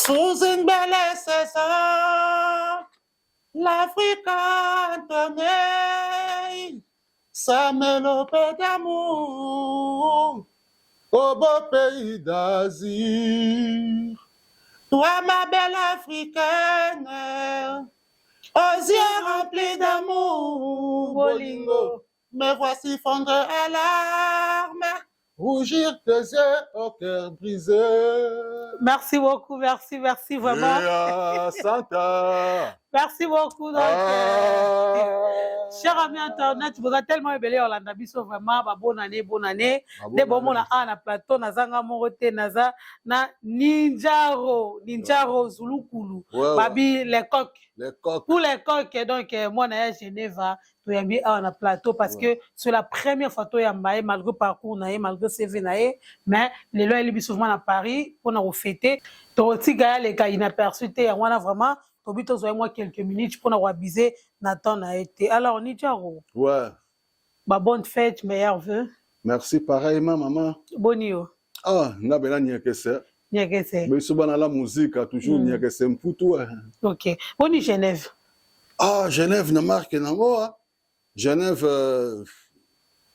Sous une belle saison, l'Afrique entonnait sa mélopée d'amour au beau pays d'Azur. Toi, ma belle Africaine, aux yeux remplis d'amour, bolingo, me voici fondre à larmes, rougir tes yeux au cœur brisé. Merci beaucoup, merci, merci vraiment. Yeah, Santa. Merci beaucoup. Donc, ah. Chers amis internautes, vous êtes tellement ebele olanda biso vraiment ba bonne année, bonne année. Nde bomona a na plateau nazanga moko te, naza na Ninjaro, Ninjaro Zulukulu. Babi les coqs. Les coqs. Pour les coqs, donc moi na Geneva, toyambi awa na plateau parce que c'est la première fois toyamba ye malgré parcours na ye, malgré CV na ye, mais lelo ayeli biso vraiment na Paris mpona kofêter. Tokotika ye aleka inaperçu te. Yango wana vraiment tobi tozwa ye mwa quelques minutes mpona koabuser na temps na ye te. Alors Ninjaro, ba bonne fête, meilleurs vœux. Merci pareillement, maman. Boni yo? Ah, nga bela nyekese. Nyekese. Biso bana la musique toujours nyekese mputu. Ok, boni Genève? Ah, Genève na marque nango, ah. Genève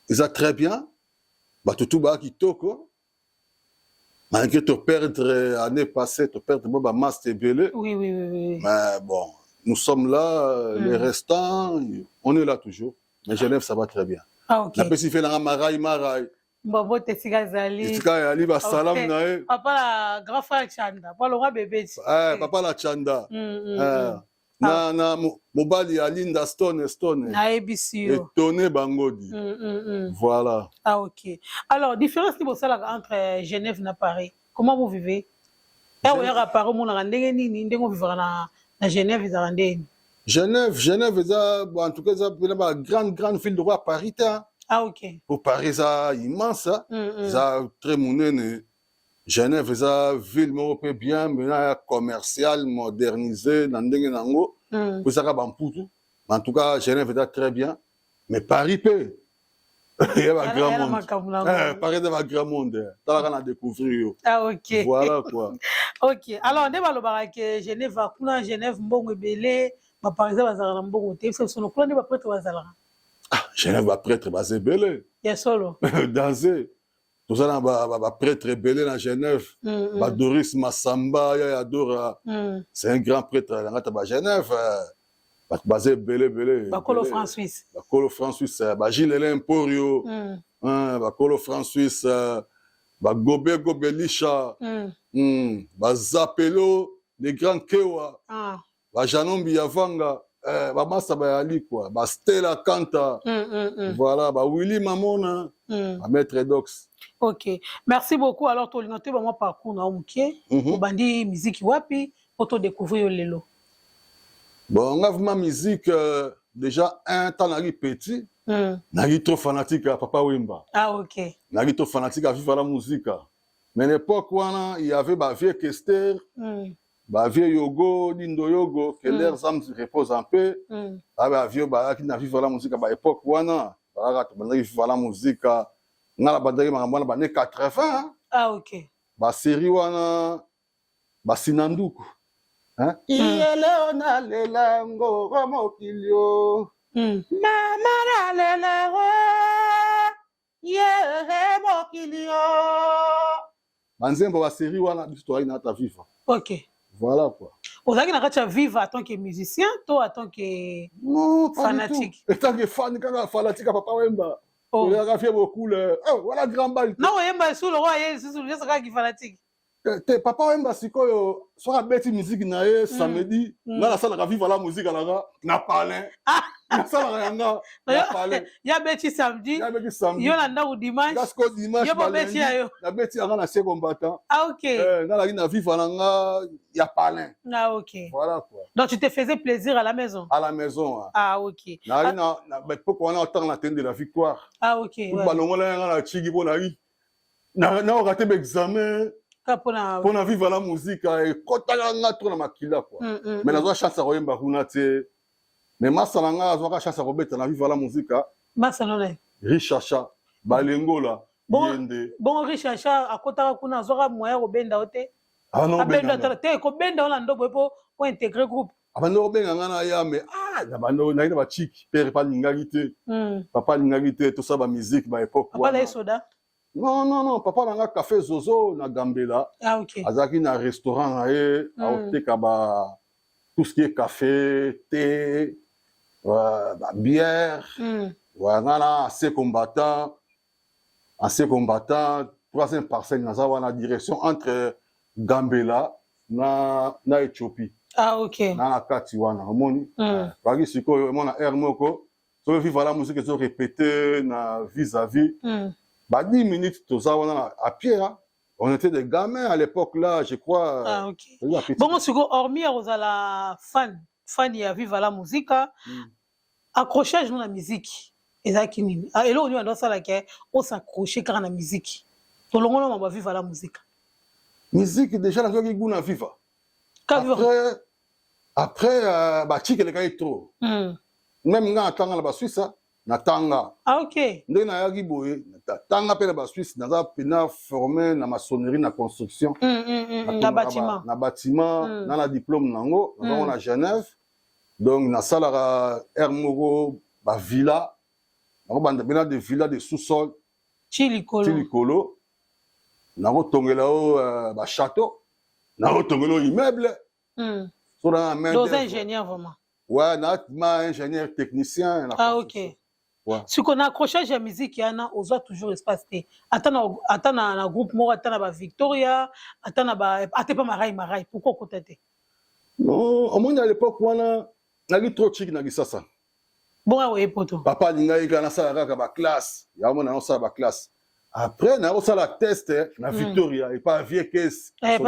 eza très bien. Bato tu baa kitoko malgré toperdre année passée, toperdre mo bamaster ebele. Oui. Mais bon, nous sommes là, les restants, on est là toujours. Mais Genève, ça va très bien. Ah, ok. Napesi fe nanga marai marai. Mbote esika ezali. Esika yali basalamu na ye. Papa la grand frère Chanda balongwa bebeti. Eh, papa la Chanda. Eh, na mobali ya Linda Stone Stone. Nayebisi yo. Etone bangodi. Voilà. Ah ok, alors différence nini bosalaka entre Genève na Paris? Comment vous vivez? Ere oyaka Paris, omonaka ndenge nini? Ndenge ovivaka na Genève ezalaka ndenge nini? Genève, Genève eza, bon, en tout cas eza mpena ba grande grande ville lokola Paris te, hein. Ah ok. Po Paris eza immense, hein. Eza très monene. Genève eza ville moko mpe bien mena ya commercial, modernisé na ndenge nango. Po ezaka bamputu. En tout cas Genève eza très bien, mais Paris mpe ya ba grand Ela monde. makambo nango. Eh, Paris eza ba grand monde, talaka na découvrir yo. Ah ok. Voilà quoi. Ok, alors nde balobaka ke Genève kuna, Genève mbongo ebele, baparisien bazalaka na mbongo te. Biso biso kuna nde baprêtre bazalaka. Ah, Genève baprêtre baza ebele. Ya solo? Danse, toza na baprêtre ebele na Genève. Badoris Masamba ya Yadora, c'est un grand prêtre na ngata ba Genève. Bato baza ebele ebele. Bakolo Ebele. Franc suisse. Bakolo franc suisse, bagilles Elin Emporio. Hein, bakolo franc suisse, bagobe gobelisha. Bazapelo les grands kewa. Bajanombi yavanga, bamasa bayali quoi, bastela kanta. Voilà, bawilly mamona. Bamaître dox. Ok, merci beaucoup. Alors tolinga toyeba mwa parcours na yo moke. Obandi miziki wapi po todécouvrir yo lelo? Bon, nga vraiment musique, déjà un temps naki petit, naki trop fanatique ya Papa Wemba. Ah ok. Naki trop fanatique ya Viva la Musica, mais na époque wana il y avait bavieux Kester, bavieux Yogo Dindo Yogo, que leurs âmes reposent en paix. Bavieux bazalaki na Viva la Musica. Ba époque wana bazalaka, tobandaki Viva la Musica. Nga na bandaki makambo wana bane 80, hein. Ah ok. Basérie wana, basina nduku, hein? Iyeleo nalela ngoro mokili o. Mama nalela o ye mokili o. Banzembo basérie wana, biso tozalaki na ata Viva. Voilà quoi. Ozalaki na kati ya Viva en tant que musicien to en tant que Non, pas fanatique? du tout. En tant que fan kaka, fanatique ya Papa Wemba. Oyaka fie bokule, oh, wala grand bal. Na oyemba esu loko aye lisusu nyonso kaka fanatique. Te, Papa Wemba sikoyo soki abeti musique na ye samedi, nga nasalaka Viva la Musique nanga na palin. Nasalaka yanga na palin. Ya beti samedi? Ya beti samedi. Yo na ndako dimanche? Nga sikoyo dimanche. Yo bobeti ya yo? Nabeti yanga na se combattant. Ah ok. Eh, nga nalaki na Viva na nga ya palin. Ah ok. Voilà quoi. Donc tu te faisais plaisir à la maison? À la maison, hein. Ah ok. Nalaki na baépoque wana otanga na tende la Victoire. Ah ok. Balongola yanga na chigi mpo nayaki naoka te baexamen. Ka mpona mpona Viva la Musique ekɔtaka nga trop na makila quoi. Mais nazwa chance ya koyemba kuna te, mais masa na nga azwaka chance ya kobeta na Viva la Musique. Masano na ye? Richacha Balengola. Bon. Yende. Bongo Richacha akotaka kuna, azwaka moyen kobenda yo te? Abenda te, kobenda wana ndobo po po intégrer groupe. Abanda kobenga nga na ya, mais ah, na bando nayaki na bachiki père pa alingaki te. Papa alingaki te tosala bamusique ba époque. Papa na ye soda? Non, non, non, papa na nga Café Zozo na Gambela. Ah, ok. Azalaki na restaurant na ye, aoteka ba tout ce qui est café, thé, ba bière. Ouais, nga na ancien combattant, ancien combattant, troisième parcelle, naza wana, direction entre Gambela na Éthiopie. Ah, ok. Na kati wana, omoni. Baki sikoyo omona aire moko soki Viva la Musique ezo répéter na vis-à-vis, ba 10 minutes toza wana à pied, hein. On était des gamins à l'époque là, je crois. Ah, ok. Bongo sikoyo, hormis ya kozala fan ya Viva la Musica, accrochage no na musique ezalaki nini? Ah, eloko nini bando osalaka os'accroche kaka na musique, tolongola mambo ya Viva la Musica? Musique déjà nazwaki goût na Viva. Après bachike elekaki trop. Même nga natanga na Basuisse, natanga. Ah, ok. Ndenge nayaki boye, natanga mpe na Basuisse, naza mpena formé na maçonnerie, na construction. Na bâtiment. Na bâtiment. Na diplôme nango nazango na Genève. Donc nasalaka aire moko bavilla, nakobanda mpena de villa de sous-sol ti likolo. Ti likolo, nakotongela o bachâteau, nakotongela o immeuble. So na main. Donc ingénieur vraiment? Ouais, na ma ingénieur technicien. Na ah, ok. Ouais. Sikoyo na accrochage ya musique wana, ozwa toujours espace te, ata na groupe moko, ata na bavictoria, ata na ba ata epa Marai Marai, pourquoi okota te? Non, omoni, à l'époque wana naki trop chiki na Kisasa. Bongo oye Poto? Papa alingaki kaka nasala kaka baclasse yango, mona nasala baclasse, après nakosala test na Victoria epa Vieux Kese. Après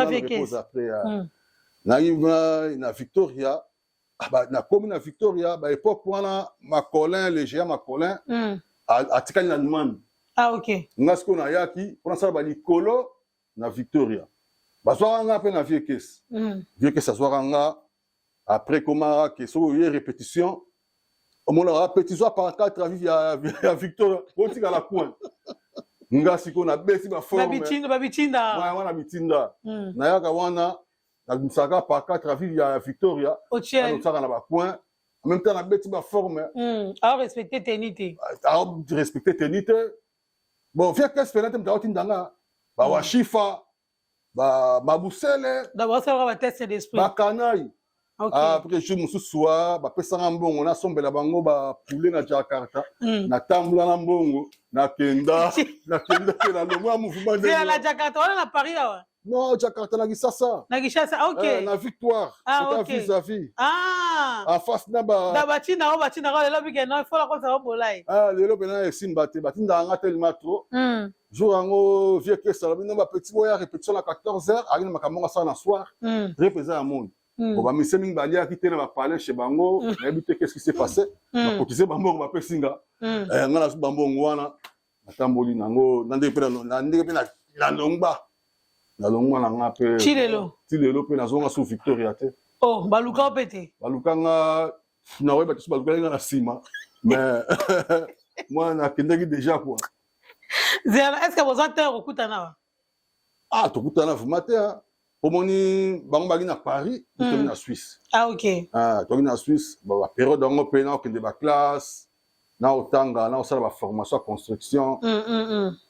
naki na Victoria, nakomi na Victoria, baépoque wana Macolin, le géant Macolin, atikali na Allemagne. Ah, ok. Nga sikoyo nayaki mpo nasala balikolo na Victoria, bazwaka nga mpe na Vieux Kese. Vieux Kese azwaka nga. Après komaka ke soki oye répétition, omonaka petit zwa par 4 aviv ya Victoria, otikala coin. Nga sikoyo nabeti baforme. Babitinda. Wana bitinda. Nayaka wana, nabimisaka par 4 aviv ya Victoria, otiaka na bacoin, en même temps nabeti baforme. Aorespecte teni te. Aorespecte teni te. Bon, Vieux Kese pena te moto aotindanga bawashifa, babusele. Basalaka batest d'esprit. Bakanai. Après jour mosusu wa bapesanga mbongo, nasombela bango bapoulet na Jakarta. Natambola na mbongo, nakenda mpe nalongwa mouvement. Na Jakarta wana na Paris awa? Non, Jakarta na Kisasa. Na Kinshasa, ok. Na Victoire. Ah, ok. Vis-à-vis. Ah. En face na ba Na batinda o batinda ka lelo bike no fola kozala bolai. Ah, lelo mpena esimba te, batindaka nga tellement trop. Jour yango Vieux Kese alobi no bapeti boya répétition na 14 heures, ayaki na makambo ngo asala na soir. Rep eza ya monde. Bon, bamise mingi baliaki te na bapalais chez bango, nayebi te qu'est-ce qui s'est passé. Bakotize bambongo, bapesi nga. Nga nazwi bambongo wana, natamboli nango na ndenge mpe nalongba, nalongwa na nga mpe. Ti lelo? Ti lelo mpe nazonga su Victoria te. Oh, baluka mpe te? Baluka nga, nakoyeba te so balukaki nga na nsima, mais moi nakendaki déjà quoi. Zela, est ce que bozwa te kokutana wa? Ah, tokutana vraiment te. Pomoni bango baki na Paris, toki na Suisse. Ah, ok. Ah, toki na Suisse bapériode yango mpe naokende baclasse, naotanga, naosala baformation ya construction.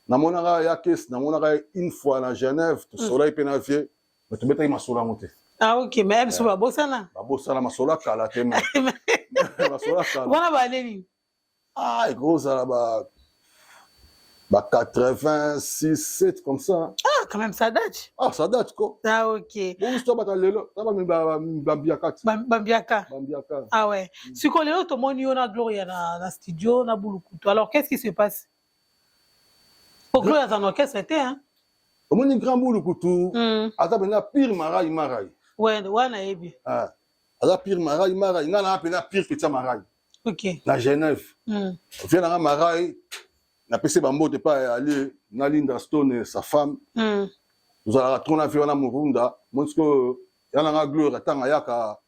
Namonaka ya Kese, namonaka une fois na Genève, tosolaki mpe na Vieux, mais tobetaki masolo yango te. Ah, ok, mais biso babosana. Babosana masolo akala te, mais masolo akala. Wana baneni? Ah, ekozala ba 86, 7 comme ça. Ah, quand même, ça date. Ah, ça date ko. Ah, ok. Bon, histoire bata lelo ta ba bambiaka ti. Bambiaka. Bambiaka. Ah ouais. Sikoyo lelo tomoni yo na Gloria na studio na Bulukutu. Alors qu'est-ce qui se passe? Po Gloria aza na orchestre te, hein? Omoni, grand Bulukutu aza mpenza pire Marai Marai. Ouais, wana yebi. Ah, aza pire Marai Marai, nga na mpenza pire petit Marai. Na Genève. Vieux nanga Marai, napesi bambote epai ali na Linda Stone et sa femme. Tozalaka trop na vieux wana Morunda. Moni sikoyo ya nanga Gloire, ntango ayaka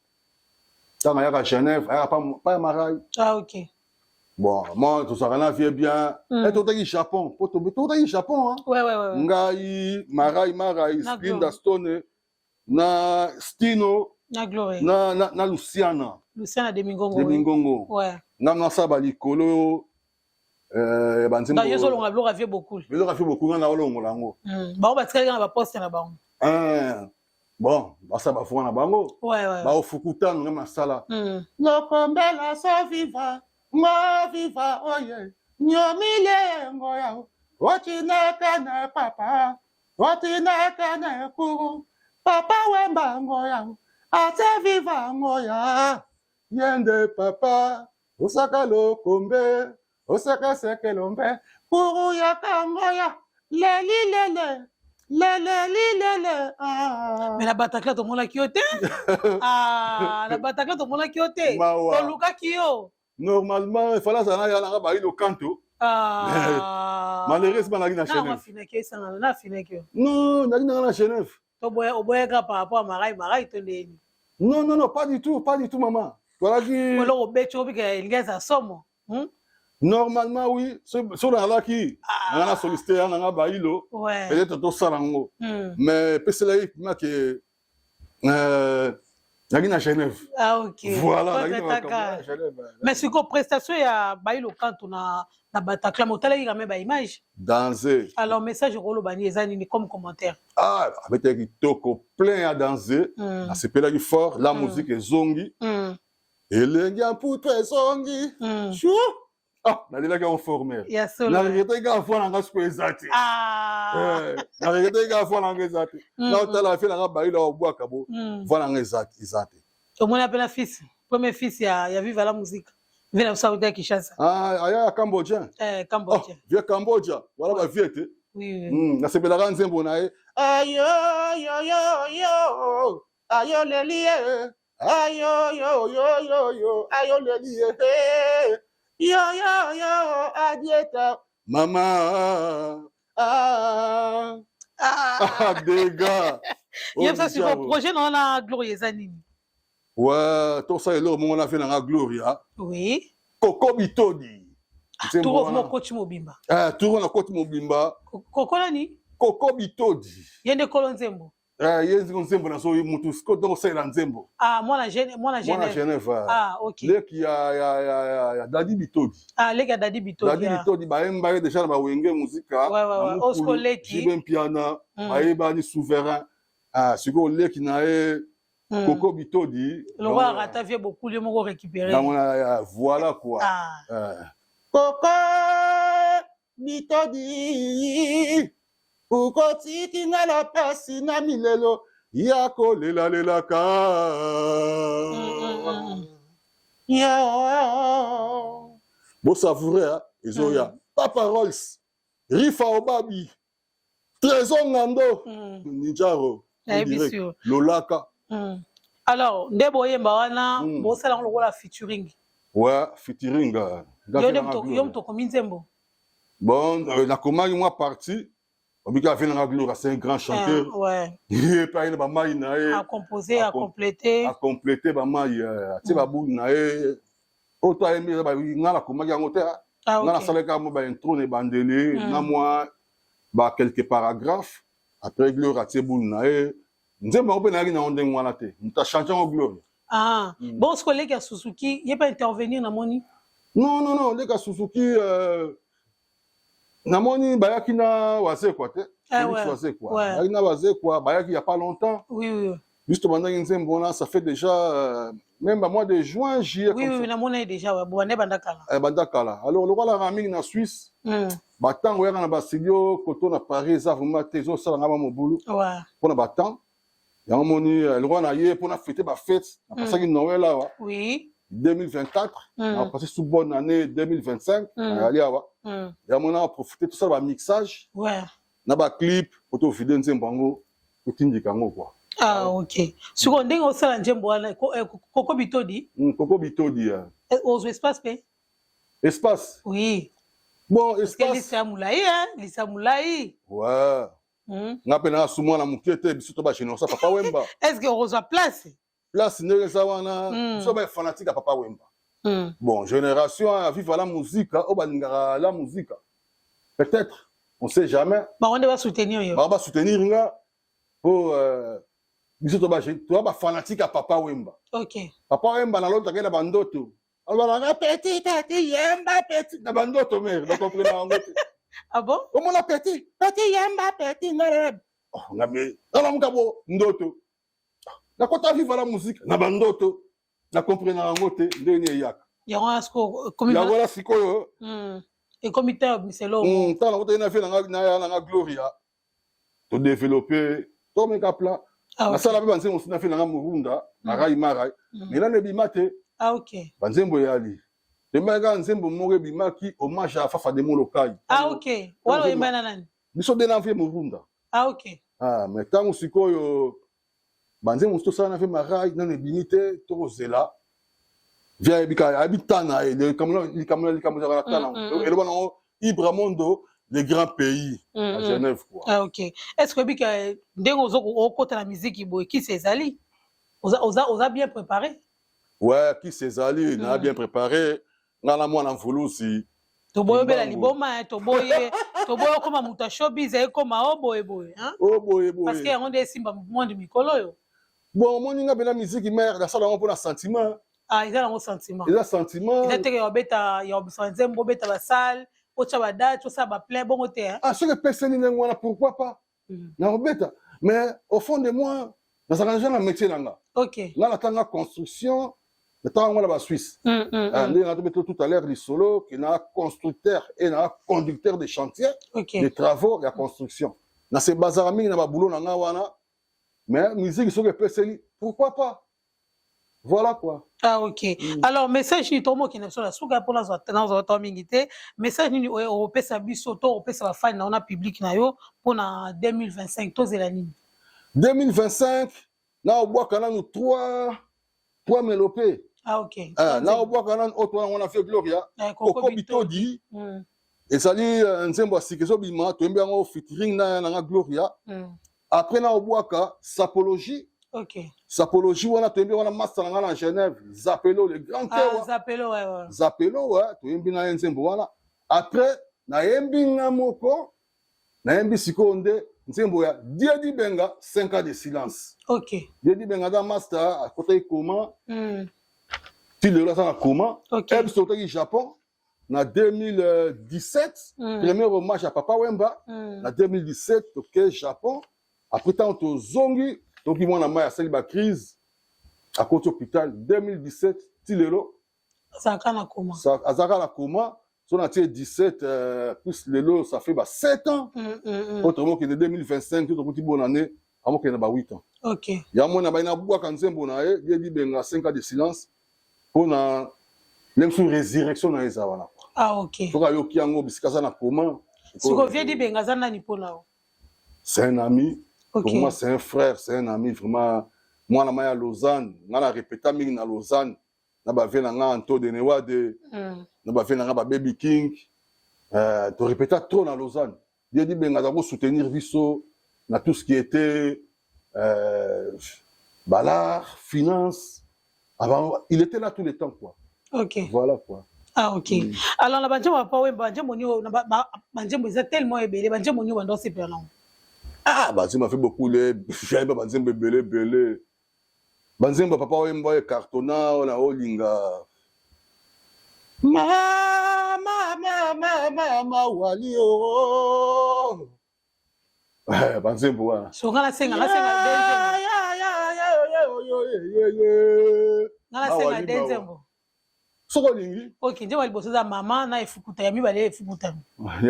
Genève, ayaka pa ya Marai. Ah, ok. Bon, moi tozalaka na vieux bien. Totaki Japon, po totaki Japon, hein. Ouais. Ngai, Marai Marai, Na Linda Stone. Na Stino. Na Gloria. Na Luciana. Luciana de Mingongo. De Mingongo. Ouais. Nga nasala balikolo banzembo. Yo ozolonga biloko ya vieux Bokul. Biloko ya vieux Bokul, nga na olongola yango. Bango batikali kaka na baposte na bango. Bon, basala bavoix na bango. Baofukutano, nga nasala lokombela so viva ngo viva oye nyomile ngoya otineke na papa otineke na ekuru papa Wemba ngoya ate viva ngoya yende papa osaka lokombe osaka sekelombe kuru yaka ngoya leli lele leleli lele ah. Mais na Bataclan tomonaki yo te. Ah, na Bataclan tomonaki yo te. Mawa. Tolukaki yo. Normalement, il fallait azala na yalanga bayi lokanto. Ah. Malheureusement, nalaki na Na Genève. Afinaki esangana na afinaki yo. Non, nalaki nanga na Genève. Oboyaka par rapport à Marai Marai to ndeni? Non, non, non, pas du tout, pas du tout, maman. Tolaki. Eloko obeti obika elingi eza somo. Normalement, oui, so nazalaki nanga na sollicité ya nanga bayilo, peut-être tosala yango, mais epeselaki mpima ke naki na Genève. Ah, ok. Voilà, naki na makambo ya Genève. Mais sikoyo prestation ya Bayilo Kanto na Bataclan, otalaki quand même baimage? Danse. Alors, message okoloba nini, eza nini comme commentaire? Ah, abetaki kitoko, plein ya danse. Asepelaki fort la musique ezongi. Elengi ya mputu ezongi. Chou, ah, nalelaki yango fort. Ya solo. Naregretaki kaka voix nanga sikoyo eza te. Ah. Naregretaki kaka voix nanga eza te. Naotala fe nanga bayilo obwaka bo voix nanga eza te, eza te. Tomoni ape na fils, premier fils ya Viva la Musique, ve na biso auta ya Kinshasa. Ah, aya ya Cambodgien. Eh, Cambodgien. Oh, vieux Cambodgia wala bavieux te. Oui. Nasepelaka nzembo na ye ayo yo yo yo ayo leli ye ayo yo yo yo yo ayo leli ye yo yo yo adieta mama ah. Ah. Ah, dega. Ye biso sikoyo, projet na wana Gloria eza nini? Ouais, tosala eloko moko na fe nanga Gloria. Koko Bitodi. Tour mokoti mobimba. Tour na koti mobimba. Koko nani? Koko Bitodi. Ye nde kolo nzembo? Ye nzembo nazo mutu sikoyo donc osalela nzembo. Ah, mwana jeune, mwana Mwana Genève. Genève. Ah, ok. Leki ya Dadi Bitodi. Ah, leki ya Dadi Bitodi. Dadi Bitodi bayemba ye déjà na bawenge muzika. Ouais. Osco leki. JB Mpiana. Bayebani souverain. Ah, sikoyo leki na ye Koko Bitodi. Lokola rata vieux Bokuli moko récupéré. Yango na voilà quoi. Ah. Koko Bitodi ukotiki nga na pasi na milelo ya kolelalelaka. Yo bosavoure ezoya. Papa Rolls, Rifa Obabi, Trésor Ngando, Ninjaro. Nayebisi yo. Lolaka. Alors nde boyemba wana, bosala yango lokola featuring? Ouais, featuring. Yo nde yo moto okomi nzembo? Bon, nakomaki mwa partie obiki ave nanga Gloria, c'est un grand chanteur. Ye mpe aye na bamai na ye. Acomposé, acomplété. Acomplété bamai, atie babulu na ye oyo to ayembi. Nga nakomaki yango te. Nga nasalaki kaka mwa baintro na ebandeli na mwa ba quelques paragraphes. Après, Gloria atie bulu na ye. Nzembo yango mpe nayaki nango ndenge wana te, moto achange yango Gloria. Ah, bon, siko leki ya Suzuki ye mpe intervenir, namoni? Non, non, non, leki ya Suzuki, namoni bayaki na Wazekwa te. Félix Wazekwa. Bayaki na Wazekwa, bayaki il y a pas longtemps. Oui. Biso tobandaki nzembo wana, ça fait déjà même ba mois de juin, juillet. Oui, namoni ye déjà, ouais. Bobanda banda kala. Banda kala. Alors lokola mingi na Suisse, batango oyaka na bastudio koto na Paris eza vraiment te, ezosala nga ba mobulu mpona batemps yango. Moni lokola na ye mpona fête bafête, napasaki Noël awa 2024, napasi sous bonne année 2025, nayali awa yango na profite tosala bamixage na baclip po tovide nzembo yango, totindika yango quoi. Ah, ok. Sikoyo ndenge osala nzembo wana, Koko Bitodi? Koko Bitodi. Ozwa espace mpe? Espace? Oui. Bon, espace liste ya molai, liste ya molai. Ouais. Nga mpe nanga su mwana moke te, biso to bagénération Papa Wemba. Est ce que okozwa place? Place ndenge eza wana, biso bafanatique ya Papa Wemba. Bon, génération ya Viva la Musique oyo balingaka la musique, peut-être, on sait jamais. Bango nde basoutenir yo? Bango basoutenir nga po. Biso toza bafanatique ya Papa Wemba. Papa Wemba nalotaka ye na bandoto, alobaka: "Petit, petit, yemba petit." Na bandoto, mare, nakomprena yango te. Ah bon? Omona petit, petit, yemba petit, ngabe nalamuka bo ndoto, nakota Viva la Musique na bandoto, nakomprena yango te ndenge nini eyaka. Yango wana sikoyo ekomi. Yango wana sikoyo. Ekomi te miselo. Ntango nakotaki na vie nanga nanga Gloria, todéveloppe, tomeka pla. Nasala mpe banzembo mosusu na vie nanga Morunda, Marai Marai, mais nano ebima te. Banzembo eyali, toyembaki kaka nzembo moko ebimaki, hommage ya Fafa de Molokai. Ah ok, wana oyemba na nani? Biso nde na vie Morunda. Ah, mais ntango sikoyo banzembo mosusu tosala na vie Marai, nano ebimi te. Tokozela vie, ayebi kaka, ayebi ta na ye. Likambo likambo ezalaka na ta nango. Eloba nango Ibramondo, le grand pays à Genève quoi. Ah ok, est ce que oyebi ke ndenge ozo okota na miziki boye, kisi ezali, oza bien préparé? Ouais, kisi ezali, na bien préparé. Nga na mwana mvulusi. Toboyi obela liboma, toboyi, toboyi okóma moto ya showbiz, ekóma o boye boye. O boye boye. Parce que yango nde esimba monde mikolo oyo. Bon, omoni nga mpena miziki, mare, nasala yango mpona sentiment. Ah, eza nango sentiment. Eza sentiment. Eza teke ya obeta, ya obisa nzembo, obeta basale, otya badate, osala baplein bongo te. Ah, soki epeseli ndenge wana, pourquoi pas? Nakobeta, mais au fond de moi nazalaka déjà na métier na nga. Nga natanga construction, natanga yango na Basuisse. Ndenge na tobeta tout à l'heure lisolo ke na constructeur et na conducteur de chantier de travaux ya construction, na se bazaka mingi na baboulot na nga wana. Mais musique, soki epeseli, pourquoi pas? Voilà quoi. Ah ok. Alors, message nini tomokende biso na suka, mpo nazwa to mingi te? Message nini opesa biso to opesa bafani na yo na public na yo mpona 2025? Tozela nini? 2025, na obwaka nanu 3 3 melope. Ah ok. Ah, na obwaka nanu oyo twana wana fe Gloria, Koko Bitodi. Ezali nzembo ya sika ezobima, toyembi yango featuring na nanga Gloria. Après, na obwaka Sapologie. Sapologie wana toyembi wana master na nga na Genève, Zapelo, le grand. Ah, Zapelo, ouais. Zapelo, ouais, toyembi na ye nzembo wana. Après, nayembi nga moko, nayembi sikoyo nde nzembo ya Diedi Benga, 5 ans de silence. Diedi Benga aza master, akotaki coma, ti lelo aza na coma. Biso tokotaki Japon na 2017, premier hommage ya Papa Wemba. Na 2017 toke Japon. Après, ntango tozongi, toki mwana mai asali bacrise, akoti hôpital. 2017 ti lelo. Azalaka na coma. Azalaka na coma. So na tie 17 plus lelo, ça fait ba 7 ans. Po tokomokende 2025, to tokuti bonne année, amokende ba 8 ans. Ya mona bai nabwaka nzembo na ye Diedi Benga, 5 ans de silence, mpona ndenge mosusu résurrection na ye eza wana. Soki ayoki yango bisika aza na coma. Siko Viedi Benga aza nani mpona yo? C'est un ami. Pour moi, c'est un frère, c'est un ami vraiment. Mwana ma ya Lausanne, nga na répéta mingi na Lausanne na bavie na nga Anto de Newade, na bavie na nga bababy King, torépéta trop na Lausanne. Diedi Benga aza kosoutenir biso na tout ce qui était balart, finance. Avant, il était là tous les temps quoi. Voilà quoi. Ah ok. Alors, na banzembo ya Papa Wemba, banzembo nini? Banzembo eza tellement ebele, banzembo nini banda osepela nango? Ah, banzembo afe beaucoup le yayeba, banzembo ebele ebele. Banzembo ya Papa Wemba ecartonna na olinga mama mama mama wali o, banzembo wana. So nga nasenga nga nasenga de nzembo. Soki olingi. Ok, nzembo ya liboso eza Mama na Efukuta, ya mibale Efukutami.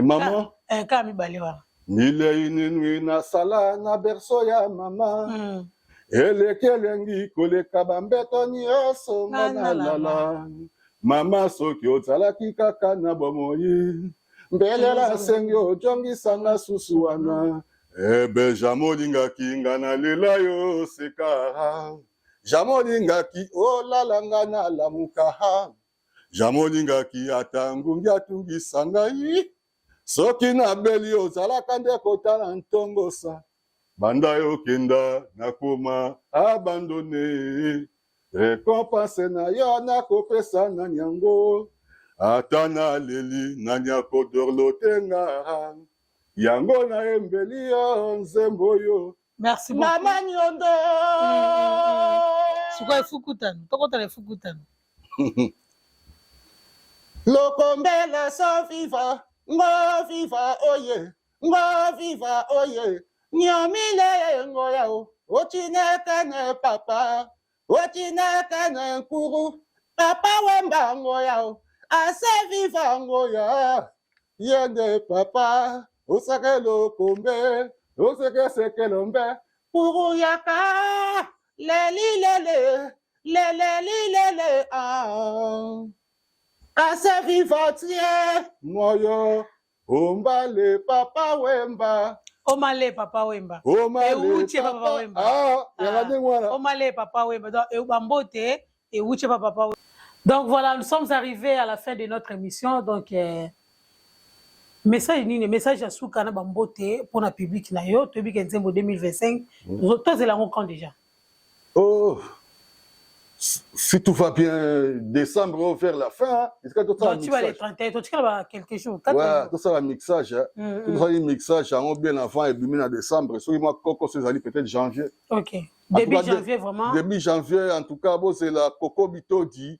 Mama. Kaka mibale wana. Milei ninwi nasala na berceau ya mama, eleki elengi koleka bambeto nyonso nga nalala. Mama, soki ozalaki kaka na bomoi, mbelela asengi ojongisanga susu wana. Ebe jamai olingaki nga nalela yo seka, jamai olingaki olala nga nalamuka, jamai olingaki ata ngungi atungisa ngai. Soki nabeli, ozalaka nde kotala ntongosa. Banda yokenda, nakoma abandonné. Récompense na yo nakopesa nani yango? Ata naleli, nani akodorlote nga yango? Nayembeli yo nzembo oyo. Merci beaucoup. Mama Nyondo. Sikoyo efukutano, tokotala efukutano. Lokombela so viva, ngo viva oye, ngo viva oye. Nyomile ngoya o, ochineke ne papa, ochineke ne nkuru, papa Wemba ngoya o, ase viva ngoya. Yende papa, oseke lokombe, oseke seke lombe, kuru yaka, leli lele, lele li lele ah. Ase viva tie, moyo, ombale papa Wemba. Omale papa Wemba. Omale Ewuche papa Wemba. Ah, yanga ndenge wana. Omale papa Wemba. Donc, bambote, ewuche papa Wemba. Donc voilà, nous sommes arrivés à la fin de notre émission. Donc, message nini, message ya suka na bambote pour na public na yo, toyebi ke nzembo 2025, tozela yango quand déjà? Oh, si tout va bien, décembre vers la fin, est-ce que tout ça Donc tu vas les 31, totikala ba quelques jours, quatre Ouais, jours. tout ça la mixage, hein. Tout ça mixage, yango bien avant et bimi na décembre. Soki mwa koko ezali peut-être janvier. Ok. En Début tout cas, janvier vraiment. Début janvier, en tout cas, bon, c'est la Coco Bitodi.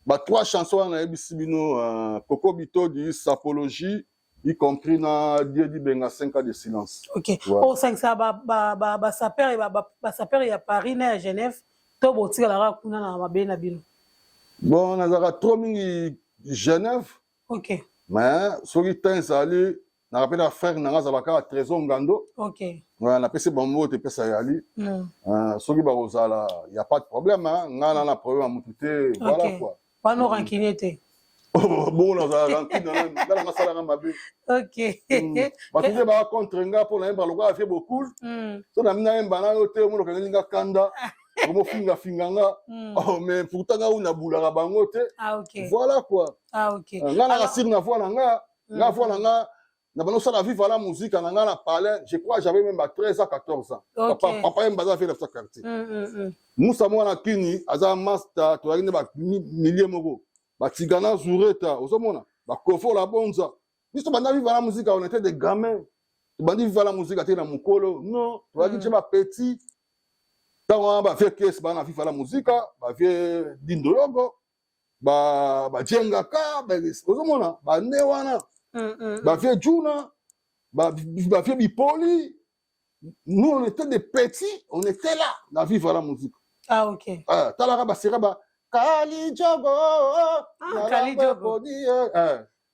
Ba trois chansons on a bino Coco Bitodi, Sapologie, y compris na Dieu dit benga 5 ans de silence. Ok. Ouais. Oh, 5 ça ba sapeur ba sapeur ya Paris na ya Genève, to botikala kuna na mabe na bino. Bon, nazaka trop mingi Genève. Ok. Mais soki temps ezali, na rappelle na frère nanga azalaka à Trésor Ngando. Ok. Ouais, na pesi bango te pesa yali. Soki bakozala, y a pas de problème hein. Nga na problème ya mutu te. Voilà quoi. Pas no rancunier te. Oh, bon, nazala rancune na nga, nga salanga mabe. Ok. Bato nde baka contre nga mpo nayemba lokola vie bokul. So na mina yemba na yo te, omona okangeli nga kanda. Omofinga finga nga. Oh, mais pourtant nga oyo nabulaka bango te. Ah, ok. Voilà quoi. Ah, ok. Nga na rasire na voix na nga, nga voix na nga, na bano sala vivre la musique na nga na palais, je crois j'avais même 13 ans, 14 ans. Ok. Papa, papa yemba aza fait na quartier. Musa mwana kini aza master, toyaki nde ba millier moko. Ba tigana zureta, ozomona, ba kofola bonza. Biso banda vivre la musique, on était des gamins. Bandi vivre la musique ate na mokolo. Non, toyaki nde ba petit. Tango wana ba vieux kes bana vivre la musique, ba vieux dindologo, ba djengaka, ba ozomona, ba ne wana. Ba vieux Juna, ba vieux Bipoli. Nous on était des petits, on était là na vivre la musique. Ah, ok. Ah, talaka ba sera ba Kali Djogo. Ah, Na Kali la Djogo. Podi,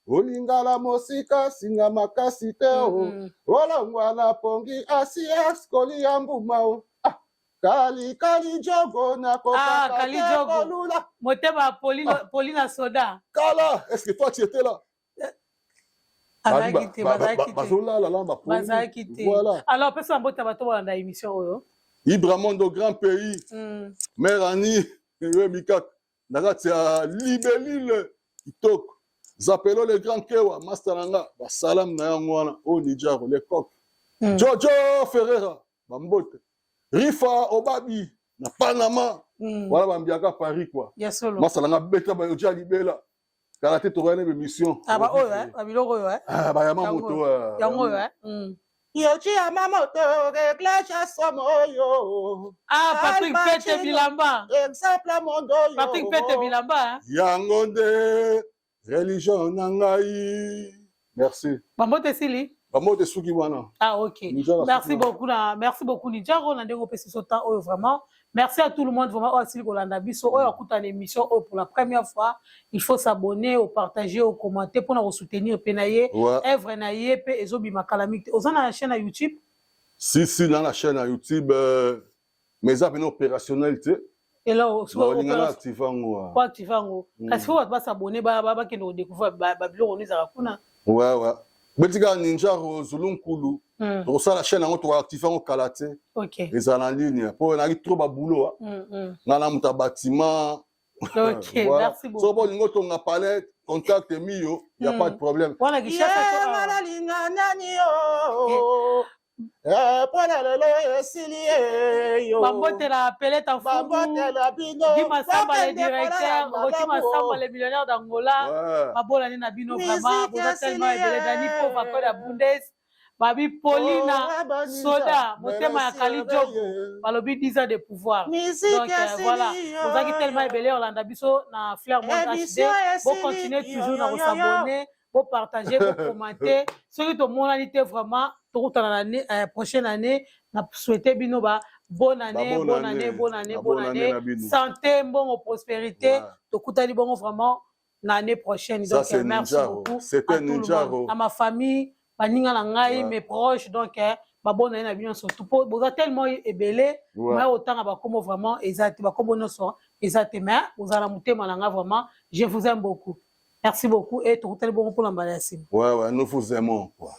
Olingala mosika singa makasi te o. Olongwa na pongi asi eskoli ya mbuma o. Ah, Kali, Kali Djogo na kokaka Ah, Kali te Djogo. kolula. Motema Pauline, Ah. Pauline Soda. Kala, est-ce que toi tu étais là? Bazalaki te, bazalaki te. Bazolala la ba Pauline. Bazalaki te. Voilà. Alors, pesa mbota bato balanda émission oyo. Ibramondo grand pays. Mère Annie, Rebika, nakati ya Libelile, Kitoko. Zapelo le grand Kewa, Master Nanga, ba salam na yango wana, o Nijaro, le coq. Jojo Ferreira, bambote. Rifa Obabi, na Panama. Voilà, bambiaka Paris, quoi. Ya solo. Master Nanga, beta ba yoja Libela. Kala te tokoya na émission. Ah, ba oyo, hein, ba biloko oyo, hein. Ah, ba yama Yango moto, oyo. Yango oyo, hein. Yoji ya mama moto, réglage ya somo oyo. Ah, Patrick Alma Pete Chino. Bilamba. Exemple mondo oyo. Patrick Pete Bilamba, hein. Yango nde religion na ngai. Merci. Bambote sili? Bambote suki wana. Ah, ok. Nijaro Merci suki wana. beaucoup, na, merci beaucoup, Nijaro, na ndenge opesi biso temps oyo, vraiment. Merci à tout le monde, vraiment, oyo asili kolanda biso, oyo akuta na émission oyo pour la première fois. Il faut s'abonner, au partager, au commenter pour nous soutenir pe na ye. Ouais. Œuvre na ye pe ezobima calamité. Oza na chaîne à YouTube? Si, si, dans la chaîne à YouTube, mais ça, c'est opérationnel, tu sais. Et là, au Ba olinga na opération- activer yango, ah. Po activer yango. Kasi faut bato ba s'abonner, ba kende ko découvrir ba biloko oyo ezalaka kuna. Ouais, ouais. Betika Ninja Zulu Nkulu. Tokosala chaîne yango, toko activer yango kala te. Ok. Ezala en ligne. Po naki trop ba boulot, ah. Nga na moto ya bâtiment. Ok, Voilà. merci beaucoup. Soki bolingo tonga palais, contact Mio, y a pas de problème. Wana Kinshasa Ye, to awa. nga nalinga nani yo? Eh, mpona lelo esili ye yo. Bambotela Peleta Mfumu. Bambotela bino. Guy Massamba, le Bokende directeur. kolala Rocky malamu. Massamba, le millionnaire d'Angola. Ouais. Babolani na bino, Musique vraiment. Boza esili tellement ebele. ye. Dani Pova, Code ya Bundes. Babi Paulina Soda, motema ya Kali Job, balobi 10 ans de pouvoir. Donc voilà, ozalaki tellement ebele olanda biso na Fleur Monde HD. Bo continuer toujours na kosabonner, bo partager, bo commenter. Soki tomonani te, vraiment tokutana na prochaine année. Na souhaiter bino ba bonne année, bonne année, bonne année, bonne année, santé, mbongo, prospérité. Tokutani bongo vraiment na année prochaine. Ça, Donc c'est merci Ninjaro. beaucoup C'était à tout le monde, Ninjaro. à ma famille, baninga na ngai, mes proches. Donc babonne année na bino surtout po boza tellement ebele. Moya otanga bakombo vraiment eza te, bakombo nyonso eza te, mais bozala na motema na nga. Vraiment, je vous aime beaucoup, merci beaucoup et tokutani bongo mpona mbala ya nsima. Ouais, nous vous aimons, quoi.